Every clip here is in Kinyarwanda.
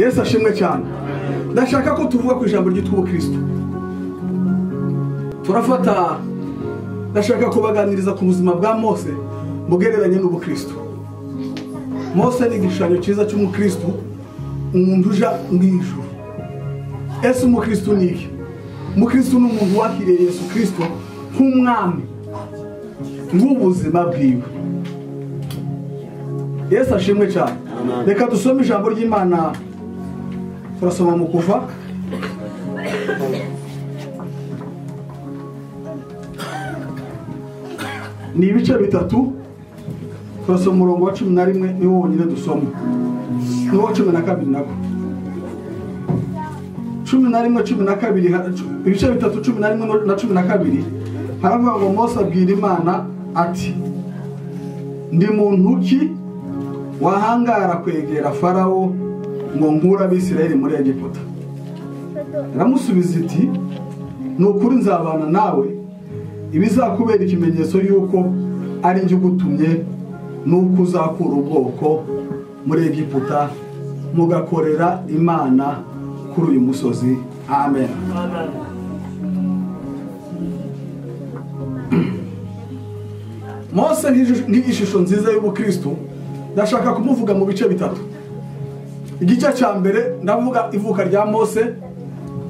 Yesu ashimwe cyane. Ndashaka ko tuvuga ku ijambo ryitwa ubukristo. Turafata, ndashaka kubaganiriza ku buzima bwa Mose mugereranye n'ubukristo. Mose ni igishushanyo cyiza cy'umukristo, umuntu uja mu ijuru. Ese umukristo ni iki? Umukristo ni umuntu wakiriye Yesu Kristo nk'umwami w'ubuzima bwiwe. Yesu ashimwe cyane. Reka dusome ijambo ry'Imana. Turasoma mu Kuva ni ibice bitatu. Turasoma umurongo wa 11 niwo wonyine dusoma, niwo 12 nako 11 12, ibice bitatu 11 na 12. Haravuga ngo Mose abwira Imana ati ndi muntu ki wahangara kwegera Farawo ngo nkura Abisirayeli muri Egiputa? Aramusubiza iti ni ukuri nzabana nawe, ibizakubera ikimenyetso yuko ari njye ugutumye nuko uzakura ubwoko muri Egiputa mugakorera Imana kuri uyu musozi. Amen. Mose nk'ishusho nziza y'ubukristo, ndashaka kumuvuga mu bice bitatu. Igice cya mbere ndavuga ivuka rya Mose,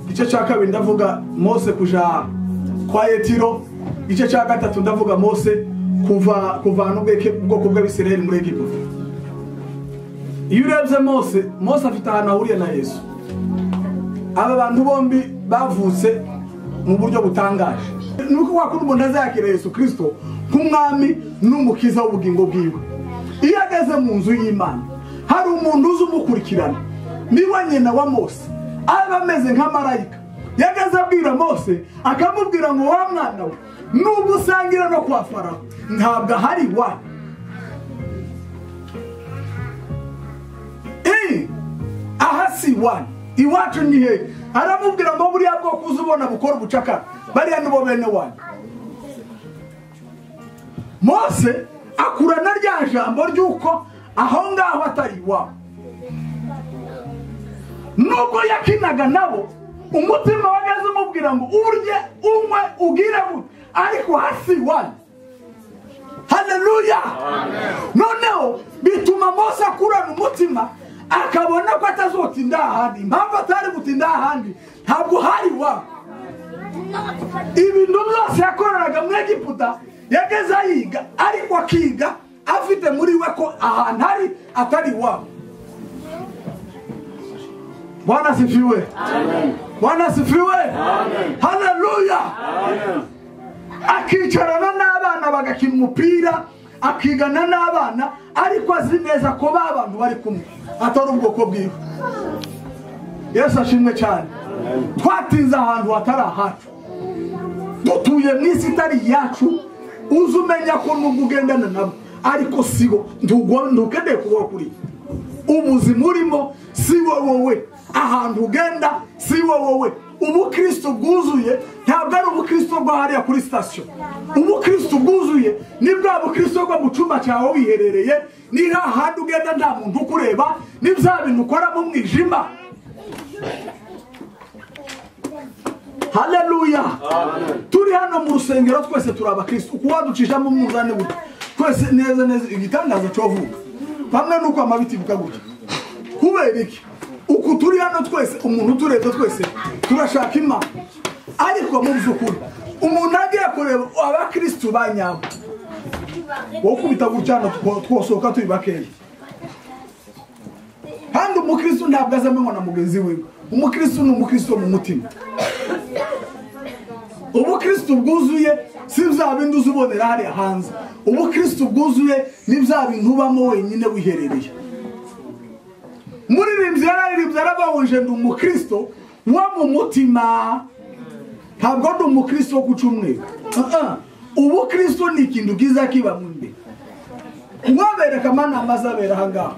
igice cya kabiri ndavuga Mose kuja kwa Yetiro, igice cya gatatu ndavuga Mose kuva kuvana ubwoko bw'Abisirayeli muri Egiputa. Iyo urebye Mose, Mose afite ahantu ahuriye na Yesu. Aba bantu bombi bavutse mu buryo butangaje. Nuko wakunda umuntu azakira Yesu Kristo nk'umwami n'umukiza w'ubugingo bwiwe. Iyo ageze mu nzu y'Imana hari umuntu uzi umukurikirana, niwe nyina wa Mose, aba ameze nka marayika. Yageze abwira Mose akamubwira ngo wa mwana we, nubwo usangira no kwa Farawo ntabwo ahari iwanyu. Aha si iwanyu, iwacu ni hehe? Aramubwira ngo buriya bwoko uzi ubona bukora ubucakara, bariya nibo bene wanyu. Mose akurana rya jambo ry'uko aho ngaho atari iwabo. Nubwo yakinaga nabo, umutima wageze umubwira ngo urye unywe ugire gute, ariko hasi iwanyu. Haleluya! Noneho bituma Mose akurana umutima akabona ko atazotinda ahandi. Impamvu atari gutinda ahandi, ntabwo hari iwabo. Ibintu byose yakoreraga muri Egiputa yageze ayiga, ariko akiga afite muri we ko ahantu hari atari iwabo. Bwana asifiwe. Bwana asifiwe. Haleluya. Akicarana n'abana bagakina umupira, akigana n'abana, ariko azi neza ko abantu bari kumwe atari ubwoko bwiwe. Yesu ashimwe cyane. Twatinze ahantu hatari ahacu, dutuye mu isi itari iyacu. Uzi umenya ko nubwo ugendana nabo ariko sibo, ntukeneye kuba kuri ubuzima urimo si wowe, ahantu ugenda si wowe. Ubukristo bwuzuye ntabwo ari ubukristo bwo hariya kuri sitasiyo. Ubukristo bwuzuye ni bwa bukristo bwo mu cyumba cyawe wiherereye, ni hahandi ugenda nta muntu ukureba, ni bya bintu ukora mu mwijima. Haleluya. Turi hano mu rusengero twese turi abakristo. Uko waducishamo umwuzane gutya twese neza neza igitangaza cyovuka bamwe nuko amabiti buka gutya. Kubera iki? Uku turi hano twese, umuntu uturebye twese turashaka Imana, ariko mu by'ukuri umuntu agiye kureba abakristo banyabo wo kubita gutya twosohoka turi bakeya. Kandi umukristo ntabwo azamenywa na mugenzi wiwe. Umukristo ni umukristo mu mutima. Ubukristo bwuzuye si bya bindi uzubonera hariya hanze. Ubukristo bwuzuye ni bya bintu ubamo wenyine wiherereye. Muririmbyi yararirimbye arabahuje ndi umukristo wo mu mutima, ntabwo ndi umukristo wo ku cyumweru. Ubukristo ni ikintu kiza kiba mu imbere. Wabereka amanama azabera aha ngaha.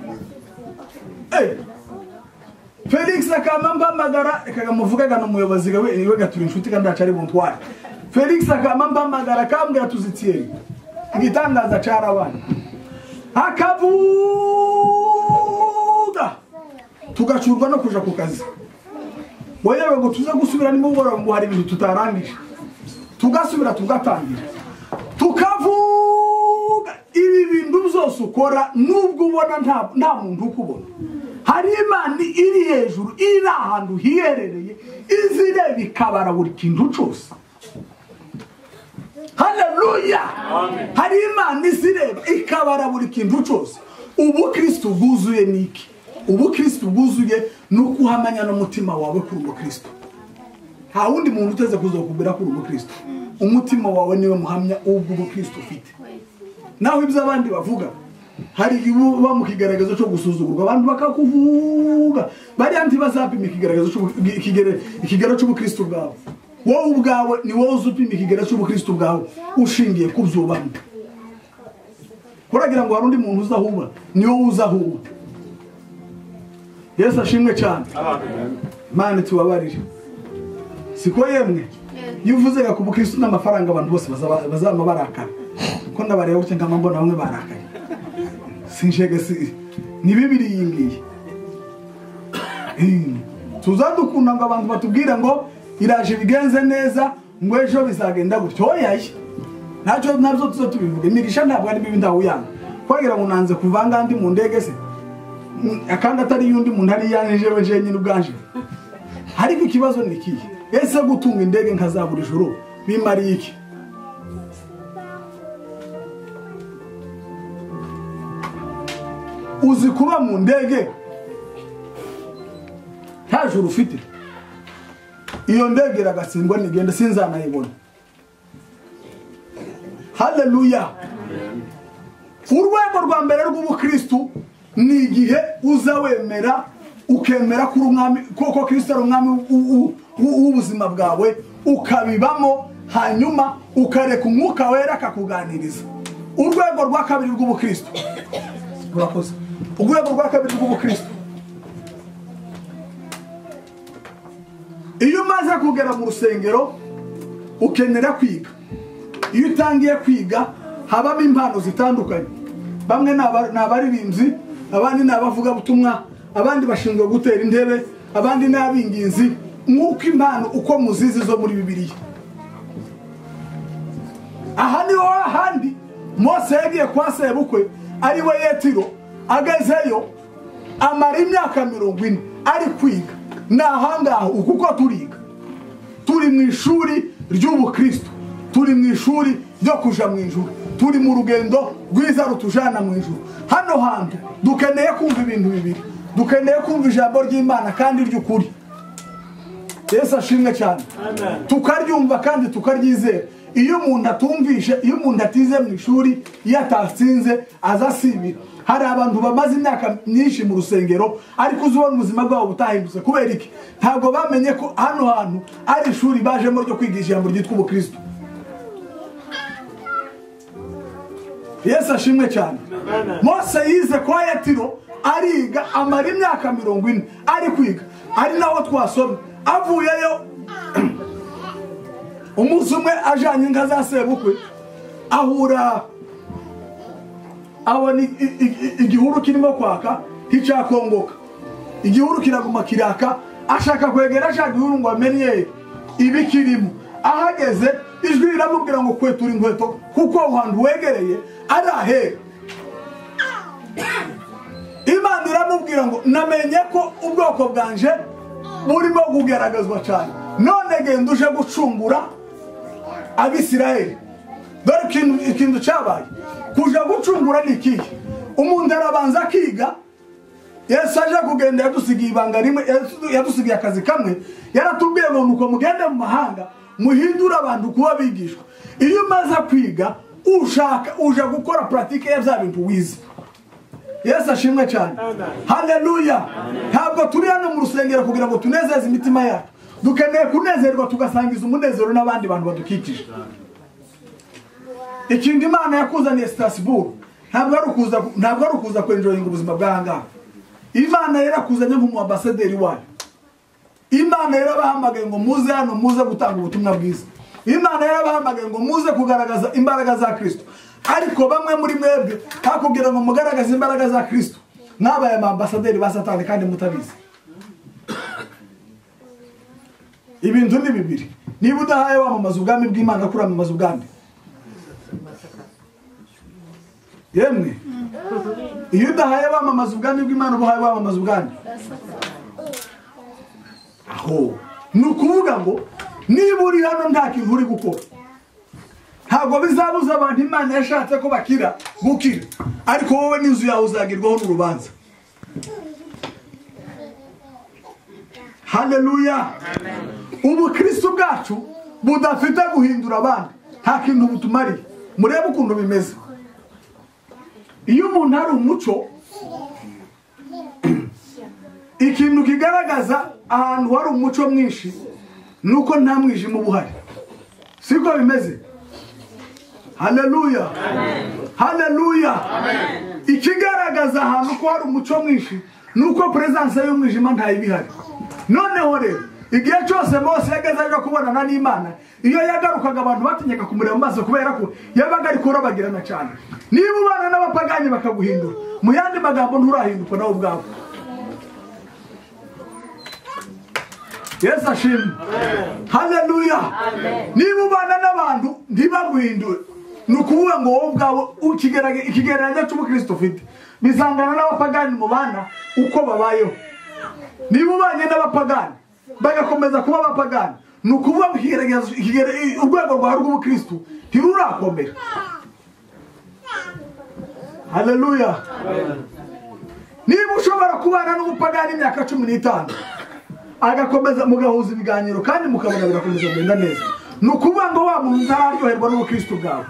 Felix akama mpamagara, ekamuvugaga n'umuyobozi we gatura inshuti kandi acari buntware. Felix akama mpamagara akambwira tuzitiye. Igitangaza cyarabana. Akavuga Tugacurwa no kuja ku kazi. Wewe ngo tuze gusubira nimugoroba ngo hari ibintu tutarangije. Tugasubira tugatangira. Tukavuga ibi bintu byose ukora nubwo ubona nta muntu ukubona. Hari Imana iri hejuru iri ahantu hiherereye izireba ikabara buri kintu cyose. Haleluya! Hari Imana izireba ikabara buri kintu cyose. Ubukristo bwuzuye niki? Ubukristo bwuzuye nuko uhamanya n'umutima wawe kuri ubukristo. Nta wundi muntu uteze kuzokubwira kuri ubukristo. Umutima wawe niwe muhamya ubwo ubukristo ufite. Naho ibyo abandi bavuga hari uba mu kigaragazo cyo gusuzugurwa abantu bakakuvuga bari anti bazapima ikigaragazo cyo ikigero cy'ubukristo bwawe. Wowe ubwawe ni wowe uzupima ikigero cy'ubukristo bwawe ushingiye ku byo ubamo. Kuragira ngo hari undi muntu uzahuba ni wowe uzahuba. Yesu ashimwe cyane. Imana tubabarire. Siko yemwe iyo uvuze ku bukristo n'amafaranga abantu bose bazama barakara. Ko ndabareba gutya ngamba mbona bamwe barakaye. Sinjege si ni bibiri yingiye. Tuzadukunda ngo abantu batubwira ngo iraje bigenze neza ngo ejo bizagenda gutyo. Oyaye ntacyo nabyo tuzo tubivuge. Imigisha ntabwo ari bibi ndawuyanga. Kwagira ngo nanze kuvanga ndi mu ndege se akandi atari yundi muntu ari yanje weje nyine ubwanje. Ariko ikibazo ni ikihe? Ese gutunga indege nkazabura ijuru bimariye iki? Uzi kuba mu ndege nta juru ufite. Iyo ndege iragatsindwa nigenda sinzanayibona. Haleluya! Urwego rwa mbere rw'ubukristo ni igihe uza wemera ukemera kuri umwami koko Kristo ari umwami w'ubuzima bwawe ukabibamo hanyuma ukareka umwuka wera akakuganiriza. Urwego rwa kabiri rw'ubukristo. Urakoze. Urwego rwa kabiri rw'ubukristo. Iyo umaze kugera mu rusengero ukenera kwiga. Iyo utangiye kwiga habamo impano zitandukanye. Bamwe ni abaririmbyi, abandi ni abavugabutumwa, abandi bashinzwe gutera intebe, abandi ni abinginzi. Nk'uko impano uko muzizi zo muri Bibiliya. Aha niho hahandi Mose yagiye kwa sebukwe ari we Yetiro, agezeyo amara imyaka 40 ari kwiga. Nahangaho kuko turiga. Turi mu ishuri ry'ubukristo, turi mu ishuri ryo kuja mu ijuru, turi mu rugendo rwiza rutujana mu ijuru. Hano hantu dukeneye kumva ibintu bibiri. Dukeneye kumva ijambo ry'Imana kandi ry'ukuri. Yesu ashimwe cyane. Tukaryumva kandi tukaryizera. Iyo umuntu atumvishe, iyo umuntu atize mu ishuri, iyo atatsinze azasibira. Hari abantu bamaze imyaka myinshi mu rusengero ariko uzubona ubuzima bwabo butahindutse. Kubera iki? Ntabwo bamenye ko hano hantu ari ishuri bajemo ryo kwiga ijambo ryitwa ubukristo. Yesu ashimwe cyane. Mose yize kwa Yetiro ariga amara imyaka 40 ari kwiga. Ari naho twasomye avuyeyo umunsi umwe ajanye inka za sebukwe ahura abona igihuru kirimo kwaka nticyakongoka. Igihuru kiraguma kiraka, ashaka kwegera ashaka igihuru ngo amenye ibikirimo. Ahageze ijwi riramubwira ngo kwetura inkweto kuko aho hantu wegereye ari ahera. Imana iramubwira ngo namenye ko ubwoko bwanje burimo kugaragazwa cyane, none genda uje gucungura Abisirayeli. Dore ikintu cyabaye. Kuja gucungura ni ikihe? Umuntu arabanza akiga. Yesu aje kugenda yadusigiye ibanga rimwe, yadusigiye akazi kamwe, yaratubwiye ngo nuko mugende mu mahanga muhindura abantu kuba bigishwa. Iyo umaze kwiga ushaka uja gukora pratique ya bya bintu wize. Yesu ashimwe cyane. Haleluya. Ntabwo turi hano mu rusengero kugira ngo tunezeze imitima yacu. Dukeneye kunezerwa tugasangiza umunezero n'abandi bantu badukikije. Ikindi Imana yakuzaniye Strasbourg ntabwo ari ukuza kwenjoyinga ubuzima bw'ahangaha. Imana yarakuzanye nk'umu ambassadeur wayo. Imana yarabahamagaye ngo muze hano muze gutanga ubutumwa bwiza. Imana yarabahamagaye ngo muze kugaragaza imbaraga za Kristo. Ariko bamwe muri mwebwe hakubwira ngo mugaragaze imbaraga za Kristo, mwabaye ama ambassadeur ba Satani kandi mutabizi. Ibintu ni bibiri. Niba udahaye wamamaza ubwami bw'Imana, kuramamaza ubwami. Yemwe, iyo udahaye wamamaza ubwami bw'Imana, ubahaye wamamaza ubwami. Aho ni ukuvuga ngo niba uri hano nta kintu uri gukora, ntabwo bizabuza abantu Imana yashatse ko bakira gukira, ariko wowe n'inzu yawe uzagirwaho n'urubanza. Haleluya. Ubukristo bwacu budafite guhindura abandi nta kintu butumariye. Murebe ukuntu bimeze. Iyo umuntu ari umuco, ikintu kigaragaza ahantu hari umuco mwinshi nuko nta mwijima ubuhari. Siko bimeze? Haleluya. Haleluya. Ikigaragaza ahantu ko hari umuco mwinshi nuko presence y'umwijima ntayibihari. Noneho rero igihe cyose Mose yageze aje kubonana n'Imana, iyo yagarukaga abantu batinyaga kumureba mu maso kubera ko yabaga ari kurabagirana cyane. Niba ubana n'abapagani bakaguhindura, mu yandi magambo nturahinduka nawe ubwawe. Yesu ashimwe. Haleluya. Niba ubana n'abantu ntibaguhindure, ni ukuvuga ngo wowe ubwawe ikigereranyo cy'ubukristo ufite bizangana n'abapagani mubana uko babayeho. Niba ubanye n'abapagani bagakomeza kuba abapagani, ni ukuvuga ngo urwego rwawe rw'ubukristo ntirurakomera. Haleluya. Niba ushobora kubana n'umupagani imyaka 15 agakomeza mugahuza ibiganiro kandi mukabona birakomeza kugenda neza, ni ukuvuga ngo wa muntu ntararyoherwa n'ubukristo bwawe,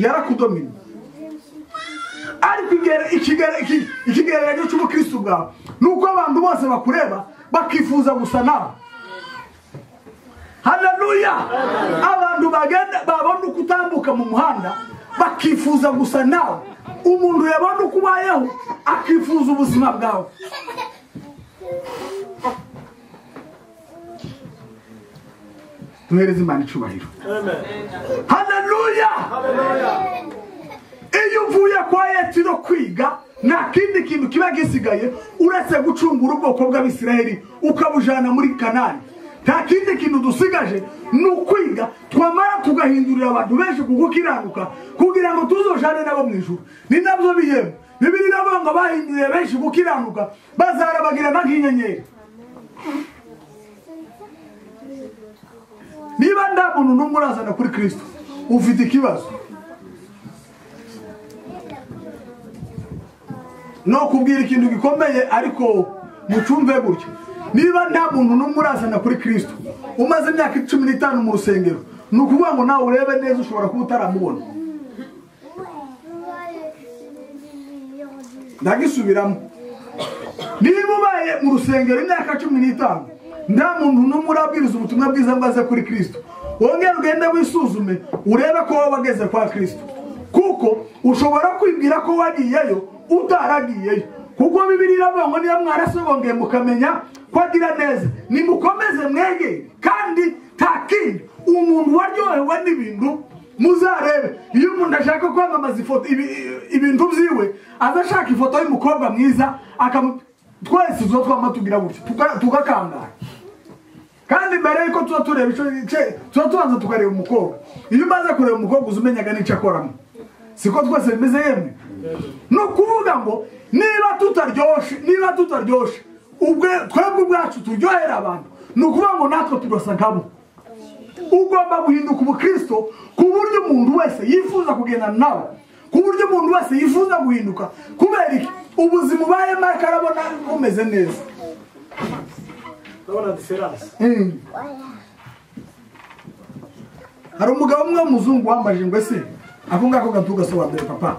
yarakudomina. Ariko ikigereranyo cy'ubukristo bwawe nuko abantu bose bakureba bakifuza gusa nawe. Haleluya. Abantu bagenda babona uko utambuka mu muhanda bakifuza gusa nawe. Umuntu yabona uko ubayeho akifuza ubuzima bwawe. Tuhereze Imana icyubahiro. Haleluya. Iyo uvuye kwa Yetiro kwiga nta kindi kintu kiba gisigaye uretse gucungura ubwoko bw'Abisiraheli ukabujana muri Kanani. Nta kindi kintu dusigaje ni ukwiga, twamara tugahindurira abantu benshi kugukiranuka kugira ngo tuzojane nabo mu ijuru. Ni nabyo bihembo Bibiri iravuga ngo bahinduriye benshi gukiranuka bazarabagirana nk'inyenyeri. Niba nta muntu n'umwe urazana kuri Kristo, ufite ikibazo. No kubwira ikintu gikomeye ariko mucumve gutya. Niba nta muntu n'umwe urazana kuri Kristo umaze imyaka 15 mu rusengero, ni ukuvuga ngo nawe urebe neza ushobora kuba utaramubona. Ndagisubiramo. Niba ubaye mu rusengero imyaka 15 nta muntu n'umwe urabwiriza ubutumwa bwiza ngo aze kuri Kristo, wongere ugende wisuzume urebe ko wowe wageze kwa Kristo, kuko ushobora kwibwira ko wagiyeyo utaragiyeyo. Kuko Bibiliya iravuga ngo niba mwarasogongeye mukamenya ko agira neza, nimukomeze mwegere. Kandi nta kindi, umuntu waryohewe n'ibintu muzarebe. Iyo umuntu ashaka kwamamaza ifoto ibintu byiwe, aza ashaka ifoto y'umukobwa mwiza twese tuzo twama tugira gutya tugakangara. Kandi mbere yuko tuba tureba ico tuba tubanza tukareba umukobwa. Iyo umaze kureba umukobwa uzumenyaga n'icyo akoramo. Siko twese bimeze yemwe? No kuvuga ngo niba tutaryoshe ubwe twebwe ubwacu turyohera abantu, ni ukuvuga ngo natwe turasa nkabo. Ugomba guhinduka ubukristo ku buryo umuntu wese yifuza kugendana nawe, ku buryo umuntu wese yifuza guhinduka. Kubera iki? Ubuzima ubayemo arabona bumeze neza. Ndabona difference. Hari umugabo umwe w'umuzungu wambajije ngo ese ako ngako gatugasobanure papa.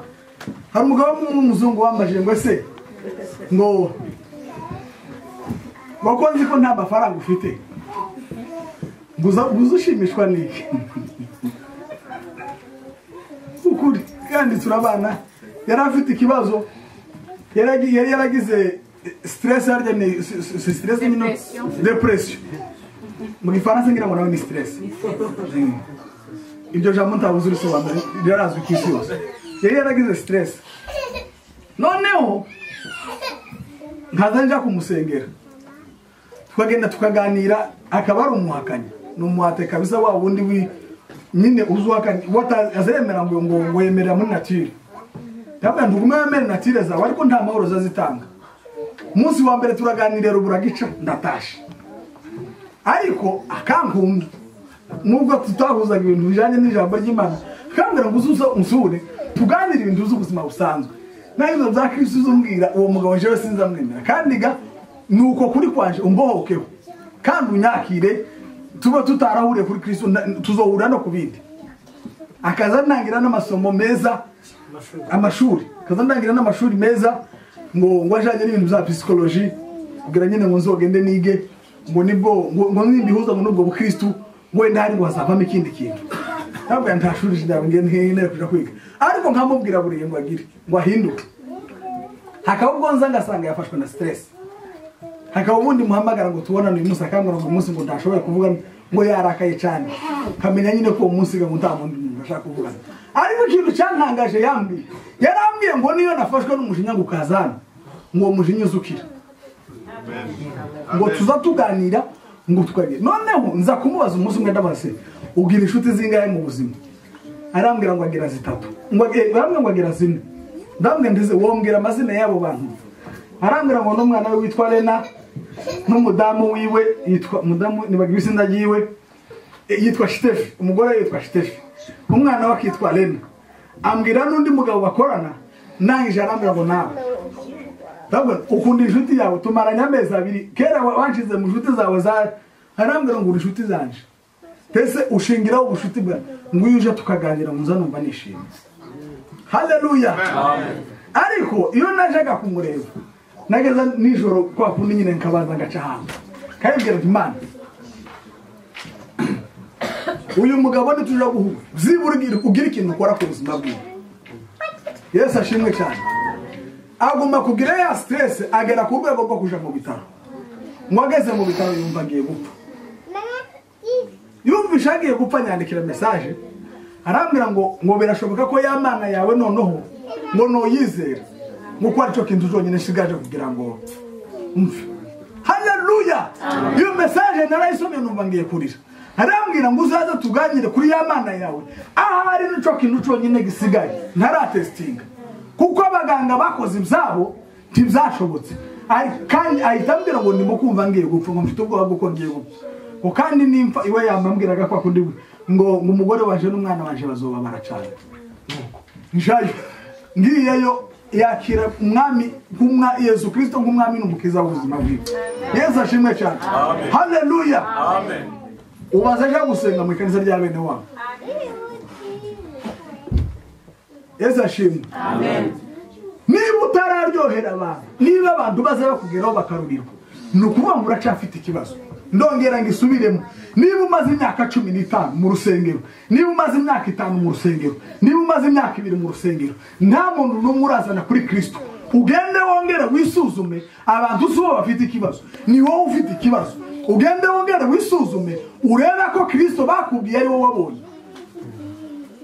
Hari umugabo umwe w'umuzungu wambajije ngo ese ngo wakonzi ko nta mafaranga ufite, nguza ushimishwa n'iki? Ukuri kandi turabana. Yari afite ikibazo, yari yaragize stress, harya ni stress ni depression mu gifaransa ngira ngo nawe ni stress. Ibyo jambo ntabuze urisobanura, rirazwi ku isi yose. Yari yaragize stress, noneho nkaza njya kumusengera. Tukagenda tukaganira, akaba ari umuhakanyi, ni umuhate kabisa wa wundi nyine uzuhakanye azemera ngo ngo yemerera muri nature. Ndabona ndugume wemere nature zawe ariko nta mahoro zazitanga. Umunsi wa mbere turaganira ruburagica ndatashe. Ariko akankunda nubwo tutahuzaga ibintu bijanye n'ijambo ry'Imana, akambwira ngo uzuze unsure tuganire ibintu z'ubuzima busanzwe. Naho bya Kristo uzumbwira uwo mugabo jewe sinzamwemera, kandi ga nuko kuri kwanje umbohokeho kandi unyakire, tuba tutarahuriye kuri Kristo tuzohura no kubindi. Akaza ndangira n'amasomo meza, amashuri akaza ndangira n'amashuri meza ngo ngo ajanye n'ibintu bya psychology kugira nyine ngo nzogende nige ngo nibwo ngo nimbihuza ngo nubwo bukristo ngo wenda hari ngo hazavamo ikindi kintu. Ntabwo ntashuri ndabwo nkeneye kuja kwiga, ariko nkamubwira buriye ngo agire ngo ahinduke. Hakaba ubwo nza ngasanga yafashwe na stress. Hakaba ubundi muhamagara ngo tubonane uyu munsi, akambwira ngo umunsi ngo ndashoboye kuvuga ngo yarakaye cyane, kamenya nyine ko uwo munsi ngo nta wundi muntu ashaka kuvugana. Ariko ikintu cyantangaje yambwiye, yarambwiye ngo niyo nafashwe n'umujinya ngo ukazana ngo uwo mujinya uzukira, ngo tuza tuganira ngo tukagira. Noneho nza kumubaza umunsi umwe ndabaze, ugira inshuti zingahe mu buzima? Arambwira ngo agira zitatu, ngo arambwira ngo agira zine. Ndambwira ndeze wombwira amazina y'abo bantu. Arambwira ngo n'umwana we witwa Lena, n'umudamu wiwe yitwa mudamu nibagira izina ryiwe yitwa Stefi, umugore yitwa Stefi, umwana we akitwa Lena. Ambwira n'undi mugabo bakorana, nangije arambwira ngo nawe ndabona ukunda inshuti yawe tumaranye amezi abiri, kera wanshize mu nshuti zawe za, arambwira ngo uri inshuti zanje tese ushingiraho ubushuti bwa ngo iyo uje tukaganira muza numva nishimye. Haleluya. Ariko iyo najaga kumureba nageza nijoro kwa kundi nyine nkabanza ngaca hanze, kayibwira ati Imana uyu mugabo ntituja guhura, byibura ugira ikintu ukora ku buzima bwiwe. Yesu ashimwe cyane. Aguma kugira ya stress agera ku rwego rwo kuja mu bitaro. Ngo ageze mu bitaro yumva agiye gupfa. Yumvisha agiye gupfa, nyandikira message arambwira ngo ngo birashoboka ko ya Mana yawe noneho ngo noyizera ngo ko aricyo kintu cyonyine shigaje kugira ngo umve. Haleluya. Iyo message narayisomye numva ngiye kurira. Arambwira ngo uzaze tuganire kuri ya Mana yawe, ahari nico kintu cyonyine gisigaye ntaratestinga, kuko abaganga bakoze ibyabo ntibyashobotse. Kandi ahita ambwira ngo ndimo kumva ngiye gupfa, ngo mfite ubwoba bw'uko ngiye gupfa, ngo kandi nimfa iwe yambwiraga kwa kundi ngo umugore waje n'umwana waje bazobabara cyane. Njayo ngiyeyo yakira umwami nk'umwa Yesu Kristo nk'umwami n'umukiza w'ubuzima bwiwe. Yesu ashimwe cyane. Haleluya. Amen. Ubaza aje gusenga mu ikanisa rya bene wabo. Yesu ashimwe. Amen. Niba utararyohera abantu, niba abantu baza bakugeraho bakarurirwa, ni ukuvuga ngo uracafite ikibazo. Ndongera ngisubiremo, niba umaze imyaka 15 mu rusengero, niba umaze imyaka 5 mu rusengero, niba umaze imyaka 2 mu rusengero, nta muntu n'umwe urazana kuri Kristo, ugende wongere wisuzume. Abantu si bo bafite ikibazo, ni wowe ufite ikibazo. Ugende wongere wisuzume urebe ko Kristo bakubwiye ari wowe wabonye.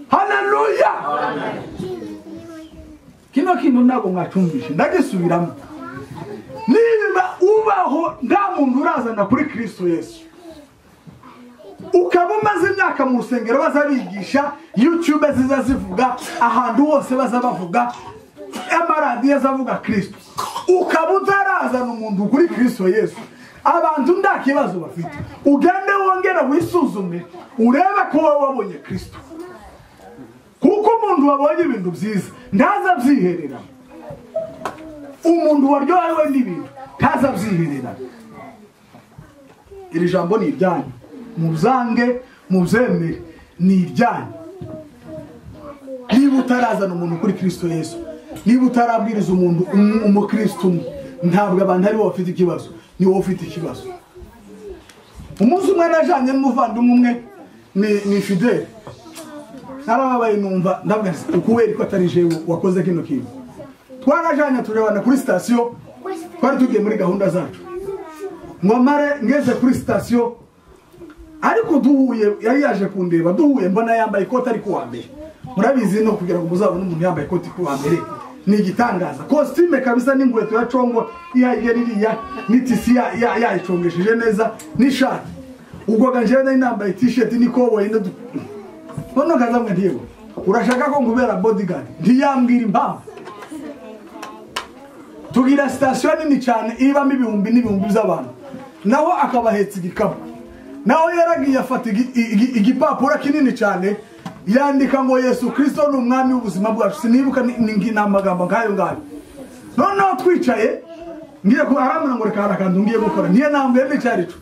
Haleluya. Kino kintu ntabwo mwacumbishe, ndagisubiramo. Niba ubaho nta muntu urazana kuri Kristo Yesu, ukaba umaze imyaka mu rusengero baza bigisha, YouTube ziza zivuga, ahantu hose baza bavuga, amaradiyo azavuga Kristo, ukaba utarazana umuntu kuri Kristo Yesu, abantu nta kibazo bafite. Ugende wongere wisuzume urebe ko wowe wabonye Kristo, kuko umuntu wabonye ibintu byiza ntaza abyiherera. Umuntu waryohewe n'ibintu ntaza abyiherera. Iri jambo ni iryanyu, mubyange mubyemere, ni iryanyu. Niba utarazana umuntu kuri Kristo Yesu, niba utarabwiriza umuntu umukristo umwe, ntabwo abantu ari bo bafite ikibazo, ni wowe ufite ikibazo. Umunsi umwe najanye n'umuvandimwe umwe ni Fidel, narababaye numva ndavuga nti ukubera ko atari jewe wakoze kino kintu. Twarajanye turebana kuri station, twari tugiye muri gahunda zacu, ngo mare ngeze kuri station, ariko duhuye yari yaje kundeba, duhuye mbona yambaye ikoti ari kuwa mbere. Murabizi no kugira ngo muzabone umuntu yambaye ikoti kuwa mbere Ni igitangaza. Costume kabisa n'inkweto ya congo iya n'itisi yayicongesheje neza n'ishati. Ubwo ganje nari nambaye t-shirt n'ikoboyi none kazamwe ntiyo. Urashaka ko ngubera bodyguard? Ntiyambwira impamvu. Tugira station nini cyane ibamo ibihumbi n'ibihumbi by'abantu. Naho akabahetse igikapu. Naho yaragiye afata igipapuro kinini cyane yandika ngo Yesu Kristo ni umwami w'ubuzima bwacu. Sinibuka ni amagambo nkayo ngayo. Noneho twicaye ngiye ku aramuna ngo reka harakantu ngiye gukora. Niye nambwe n'icarico.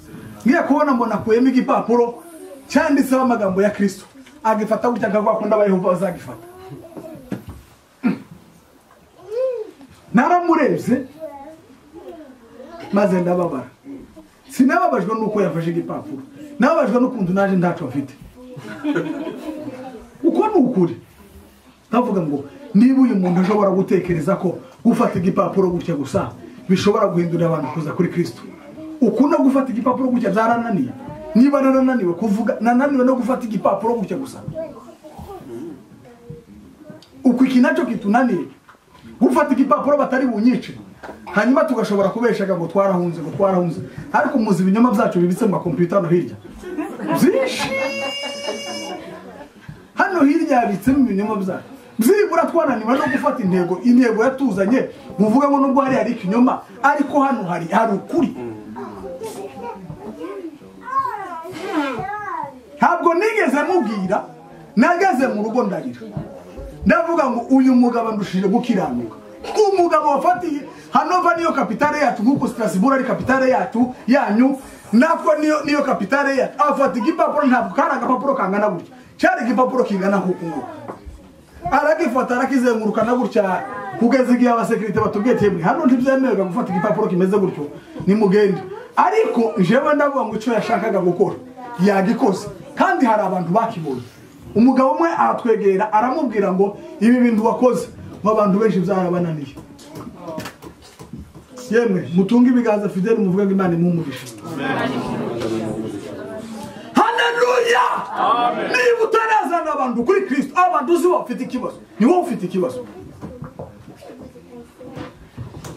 Ngiye kubona mbona kuyemo igipapuro cyanditseho amagambo ya Kristo. Agifata gutya akagwa kunda abayehova bazagifata. Naramurebye maze ndababara. Sinababajwe nuko yafashe igipapuro. Nababajwe n'ukuntu naje ntaco mfite. Uko ni ukuri. Ndavuga ngo niba uyu muntu ashobora gutekereza ko gufata igipapuro gutya gusa bishobora guhindura abantu kuza kuri Kristo. Uko no gufata igipapuro gutya byarananiye. Niba narananiwe kuvuga, nananiwe no gufata igipapuro gutya gusa. Uko iki nacyo kitunaniye. Gufata igipapuro batari bunyice. Hanyuma tugashobora kubeshaga ngo twarahunze ngo twarahunze. Ariko muzi ibinyoma byacu bibitse mu computer no hirya. Byinshi. Hano hirya yabitsemo ibinyoma byacu. Byibura twananiwe no gufata intego, intego yatuzanye muvuga ngo nubwo hari ikinyoma ariko hano hari ukuri. Ntabwo nigeze mubwira, nageze mu rugo ndarira. Ndavuga ngo uyu mugabo ndushije gukiranuka. Umugabo wafatiye Hanova niyo kapitale yacu nkuko Strasbourg ari kapitale yacu yanyu natwe niyo kapitale yacu. Afata igipapuro ntabwo kari agapapuro kangana gutya. Cyari igipapuro kingana nkuko nguko. Aragifata arakizengurukana gutya kugeza igihe abasekirite batubwiye ati hano ntibyemererwa gufata igipapuro kimeze gutyo ni mugende. Ariko jewe ndavuga ngo icyo yashakaga gukora yagikoze kandi hari abantu bakibonye. Umugabo umwe aratwegera aramubwira ngo ibi bintu wakoze ngo abantu benshi byarabananiye. Yemwe mutunge ibiganza Fidel muvuga ngo Imana imumugisha. Haleluya! Amen. Niba utarazana abantu kuri Kristo, abantu uzi bafite ikibazo. Ni wowe ufite ikibazo.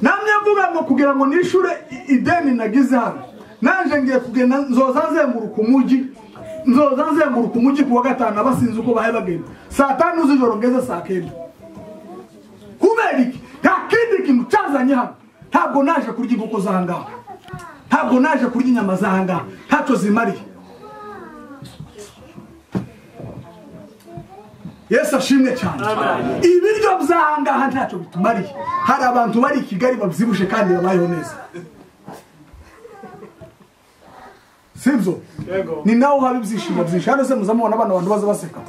Namwe mvuga ngo kugira ngo nishure ideni nagize hano. Nanje ngiye kugenda nzoza nzenguruka umujyi. Nzoza nzenguruka umujyi kuwa gatanu abasinzi uko bahe bagenda. Saa 5 z'ijoro ngeze saa 9. Kubera iki? Nta kindi kintu cyazanye hano. Ntabwo naje kurya inkoko z'ahangaha. Ntabwo naje kurya inyama z'ahangaha. Ntacyo zimariye. Yesu ashimwe cyane. Ibiryo by'ahangaha ntacyo bitumariye. Hari abantu bari i Kigali babyibushe kandi babayeho neza. Sibyo? Ni naho haba ibyishimo byinshi. Hano se muzamubona abana abantu baza baseka.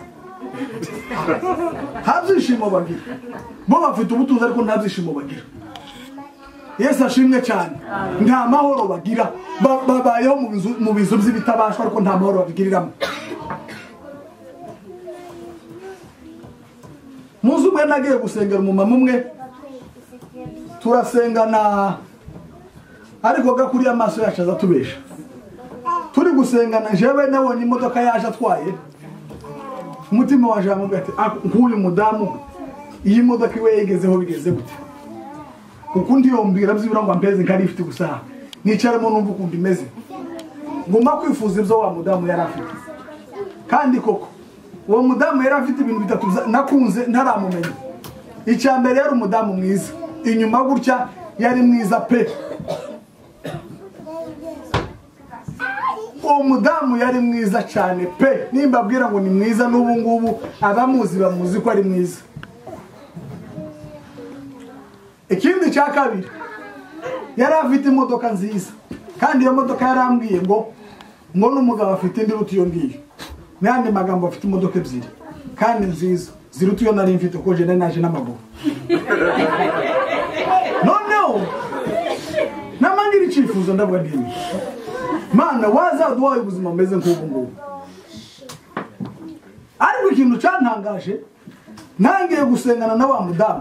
Nta byishimo bagira. Bo bafite ubutunzi ariko nta byishimo bagira. Yesu ashimwe cyane. Nta mahoro bagira. Babayeho mu bizu by'ibitabashwa ariko nta mahoro babigiriramo. Muzi umwe nagiye gusengera umumama umwe turasengana ariko gakuriye amaso yacu azatubesha. Turi gusengana jewe nabonye imodoka yaje atwaye. Umutima waje amubwira ati nk'uyu mudamu iyi modoka iwe yegezeho bigeze gute? Kuko ndiyombwira byibura ngo ampeze nkari ifite gusa. Nicaremo numva ukuntu imeze. Ngomba kwifuza ibyo wa mudamu yari afite. Kandi koko uwo mudamu yari afite ibintu bitatu nakunze ntaramumenya. Icya mbere yari umudamu mwiza. Inyuma gutya yari mwiza pe. Uwo mudamu yari mwiza cyane pe. Nimba abwira ngo ni mwiza n'ubu ngubu abamuzi bamuzi ko ari mwiza. Ikindi cya kabiri yari afite imodoka nziza. Kandi iyo modoka yarambwiye ngo n'umugabo afite indi ruti iyo ngiyo. N'andi magambo afite imodoka ebyiri kandi nziza ziruta iyo nari mfite kuko je nari naje n'amaguru. Noneho namangira icyifuzo ndavuga nti Mana wazaduhaye ubuzima bumeze nk'ubu ngubu. Ariko ikintu cyantangaje nangiye gusengana na wa mudamu.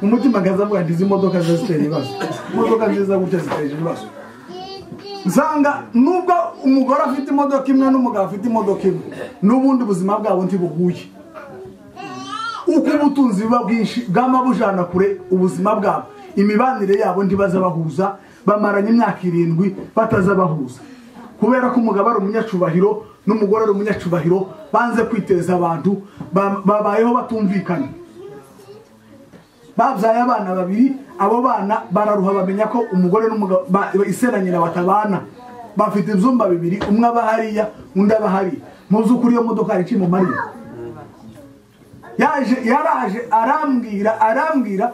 Umutima ngazavuga nti izi modoka zitera ibibazo. Imodoka nziza gutya ziteje ibibazo. Nsanga nubwo umugore afite imodoka imwe n'umugabo afite imodoka imwe n'ubundi buzima bwabo ntibuhuye. Uko ubutunzi buba bwinshi bwama bujana kure ubuzima bwabo, imibanire yabo ntibaza bahuza, bamaranye imyaka 7 bataza bahuza. Kubera ko umugabo ari umunyacubahiro n'umugore ari umunyacubahiro, banze kwiteza abantu, babayeho batumvikana. Babyaye abana babiri, abo bana bararuha bamenya ko umugore n'umugabo ise na nyina batabana. Bafite ibyumba bibiri, umwe aba hariya undi aba hariya. Muzi ukuri iyo modoka ari mu Mariya. Yaje yaraje arambwira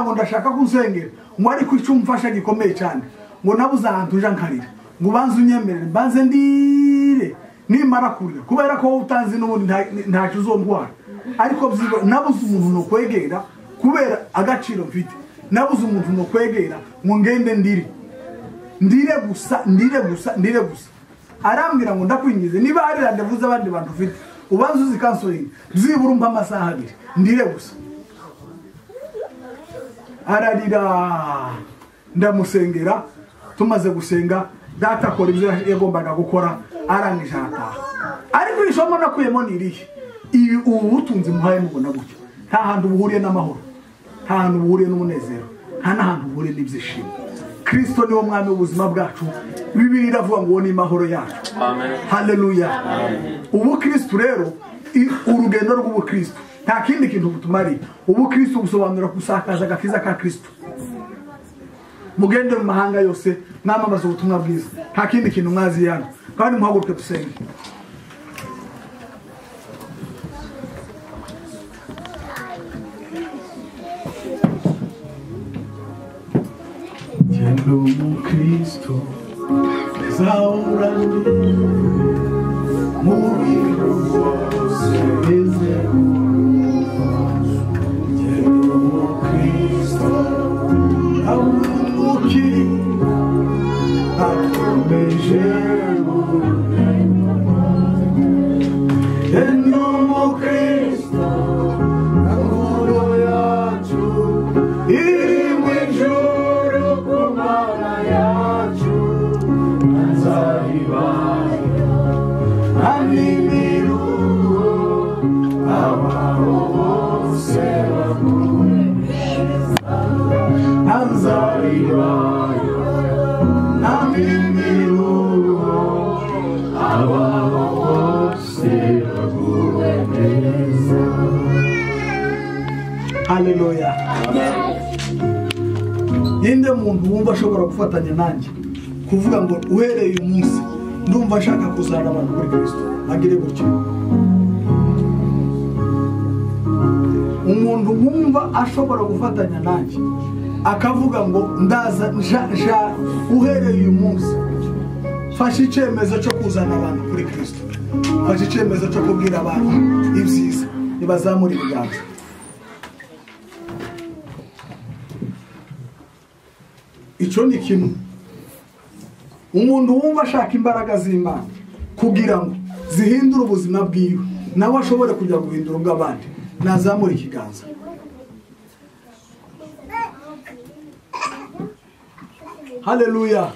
ngo ndashaka kunsengera, ngo ariko icyo umfasha gikomeye cyane, ngo nabuze ahantu nja nkarira, ngo banze unyemerere banze ndire nimara kurira, kubera ko wowe utanzi n'ubundi ntacyo uzontwara. Ariko nabuze umuntu no kwegera kubera agaciro mfite, nabuze umuntu no kwegera ngo ngende ndire ndire gusa ndire gusa ndire gusa. Arambwira ngo ndakwingize niba hari randevuze abandi bantu ufite ubanze uzi counseling byibura umpa amasaha 2 ndire gusa. Ararira, ndamusengera. Tumaze gusenga data akora ibyo yagombaga gukora, arangije arataha. Ariko isomo nakuyemo ni irihe? Ibi ubu butunzi muhaye mubona gutya, nta hantu buhuriye n'amahoro, nta hantu buhuriye n'umunezero, nta n'ahantu buhuriye n'ibyishimo. Kristo niwo mwami w'ubuzima bwacu. Bibiliya iravuga ngo ni mahoro yacu. Amen. Haleluya. Ubu Kristo rero, urugendo rw'ubukristo nta kindi kintu butumariye. Ubukristo busobanura gusakaza agakiza ka Kristo. Mugende mu mahanga yose mwamamaza ubutumwa bwiza, nta kindi kintu mwazi hano. Kandi muhaguruke dusenge. Genda umukristo zaurandi mu bintu byose beze. Genda umukristo awuki akomeje urugendo. Genda umukristo amahoro yacu iri mu ijuru ku Mana yacu nzayibahira animiruho abaho bose baguwe neza nzayibahira animiruho abaho bose baguwe neza. Haleluya. Ninde muntu wumva ashobora gufatanya nanjye kuvuga ngo uhereye uyu munsi ndumva nshaka kuzana abantu kuri Kristo, agire gutyo. Umuntu wumva ashobora gufatanya nanjye akavuga ngo ndaza nja uhereye uyu munsi fashe icyemezo cyo kuzana abantu kuri Kristo, fashe icyemezo cyo kubwira abantu ibyiza, nibazamura ibiganza. Icyo ni kimwe. Umuntu wumva ashaka imbaraga z'Imana kugira ngo zihindure ubuzima bwiwe, nawe ashobore kujya guhindura ubw'abandi, nazamura ikiganza. Haleluya.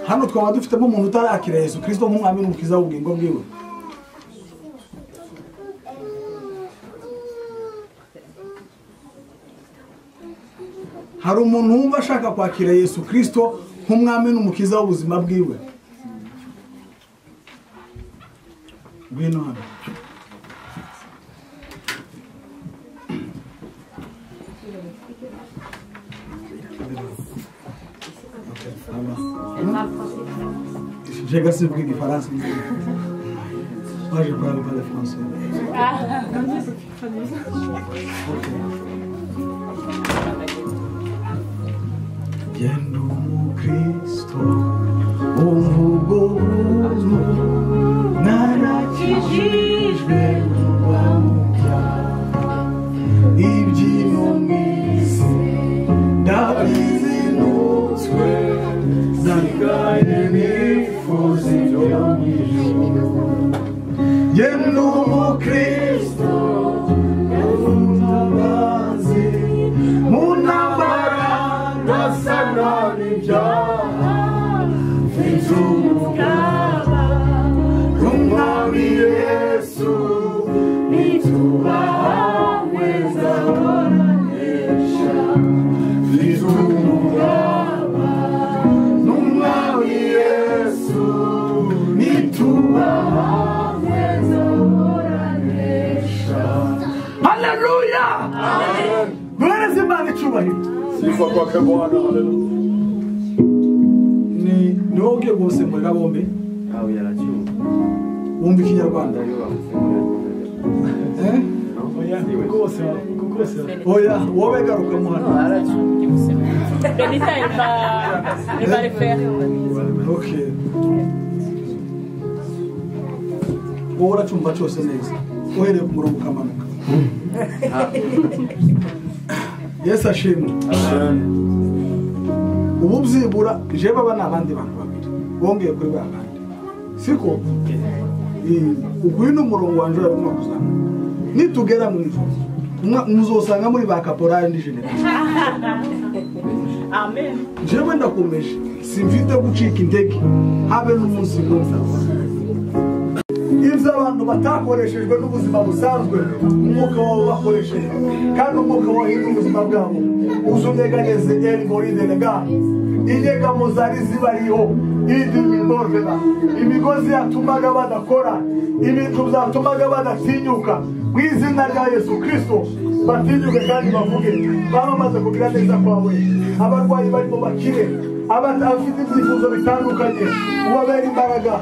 Hano twaba dufitemo umuntu utarakira Yesu Kristo nk'umwami n'umukiza w'ubugingo bwiwe. Hari umuntu wumva ashaka kwakira Yesu Kristo nk'umwami n'umukiza w'ubuzima bwiwe. Ngwino hano. J'ai gardé le français. Moi, je parle pas le français. Genda umukristo umvugo buntu narakijijwe kuva mu byaha, ibyino mu isi ndabizinutswe, nsigaye nifuza ibyo mu ijuru. Genda umukristo umutabazi mu ntambara ndasana n'ibyaha, icyubahiro. Sifa kwake Bwana. Haleluya. Ni wowe ugiye gusemurira bombi? Wumva ikinyarwanda? Oya, wowe garuka muhano. Benita, elle va le faire. Ok. Wowe uracyumva cyose neza uhereye ku murongo ukamanuka. Yesu ashimwe. Ubu byibura je baba n'abandi bantu babiri bongeye kuri ba bandi, siko? Uyu ni umurongo wanje urimo kuzamuka. Nitugera mu ijuru muzosanga muri ba caporal ndi general. Amen. Jewe ndakomeje, simfite gucika intege habe n'umunsi n'umwe. Ibyo abantu batakoreshejwe n'ubuzima busanzwe, umwuka wabo bakoresheje, kandi umwuka wahindura ubuzima bwabo. Uzunyeganyeze elmoridenega inyegamo zari zibariho, idimiborveba imigozi yatumaga badakora ibintu byatumaga badatinyuka. Mu izina rya Yesu Kristo batinyuke kandi bavuge bamamaze kugira neza kwawe. Abarwayi barimo bakire, abafite ibyifuzo bitandukanye ubabere imbaraga.